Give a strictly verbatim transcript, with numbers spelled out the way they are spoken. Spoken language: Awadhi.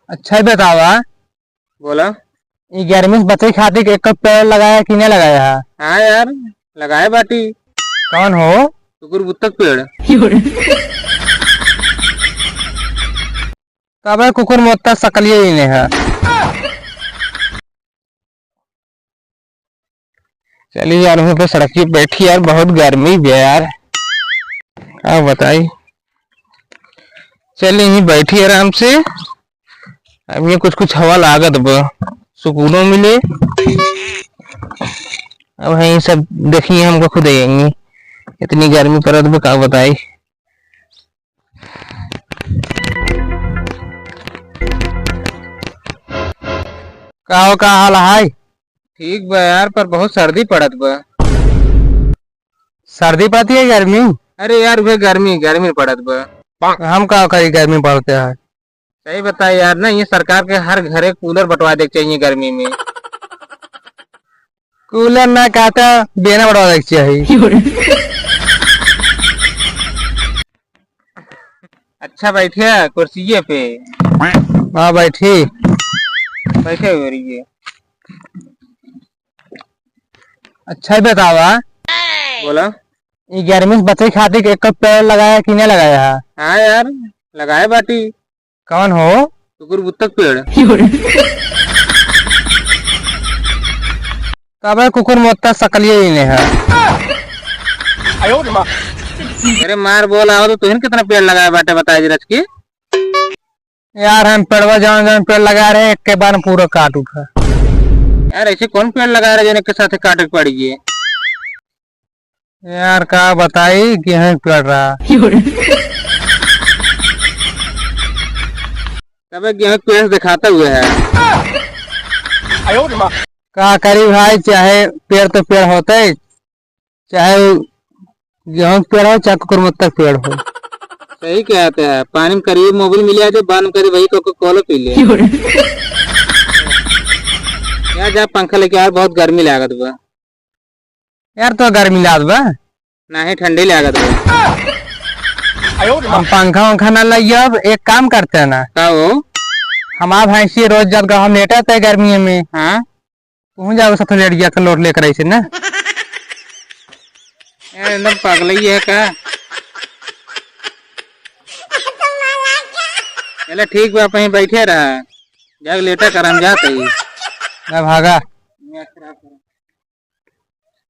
अच्छा, ई बतावा। बोला। ई गर्मी से बचे खातिर एक पेड़ लगाया कि नहीं लगाया है? हाँ यार, लगाए बाटी। कौन हो? कुकुर मुत्तक पेड़। तबे कुकुर मुत्तक सकलिए ही नहीं है। चलिए यार, वहीं पे सड़क पे बैठी यार, बहुत गर्मी भी है यार, का बताई। चलिए यहीं बैठी आराम से, अब ये कुछ कुछ हवा लागत बा, सुकूनो मिले। अब यहीं सब देखिए, हमको खुद आएंगी, इतनी गर्मी पड़त बा, का बताई। का हो, का हाल है? ठीक बा यार, पर बहुत सर्दी पड़त बा। सर्दी पड़ती है, गर्मी? अरे यार, वह गर्मी, गर्मी पड़त बा। हम का करी, गर्मी पड़ते हैं। सही बताए यार, ना, ये सरकार के हर घरे कूलर बंटवा देके चाहिए गर्मी में। कूलर ना कहता, बेना बंटवा देके चाहिए। अच्छा, बैठिया कुर्सिये पे। हाँ, बैठी। बैठे हुए रहिए। अच्छा, ई बतावा। बोला। ई गर्मी से बचे खातिर एक पेड़ लगाया कि नहीं लगाया है? हाँ यार, लगाए बाटी। कौन हो? कुकुर मुत्तक पेड़। तबे कुकुर मुत्तक सकलिए ही नहीं है। अरे मार बोल, आओ तो तुहिन कितना पेड़ लगाए बाटे, बताए जरा की। यार, हम पेड़वा जौन जौन पेड़ लगा रहे, एक के बार में पूरा काट उठा। यार, ऐसे कौन पेड़ लगा रहे, जौन एक के साथ काटे के पड़ गए? यार, का बताई, गेहूं के पेड़ रहा। तबे गेहूं के पेड़ से दिखाता हुआ है। का करी भाई, चाहे पेड़ तो पेड़ होते, चाहे गेहूं के पेड़ हो, चाहे कुकुर मुत्तक पेड़ हो। सही कहते हैं, पानी में करीब मोबिल मिले, जो बान में करीब वही कोको कोला पी ले। यार, जा पंखा लेके आ, बहुत गर्मी लागत बा। यार, तो गर्मी लागत बा। नहीं, ठंडी लागत बा। हम पंखा वंखा ना लाइए, अब एक काम करते हैं ना। का हो? हमार भैंसी रोज जब गाँव लेटा थे गर्मी में। हाँ। तू जाओ साथ लेट गया, लोट लेकर ऐसे ना। यार, एकदम पागल ही है का? चले ठीक बा, आप यहीं बैठे रहा, जाके लेटा कर, हम जाते ही। ना भागा।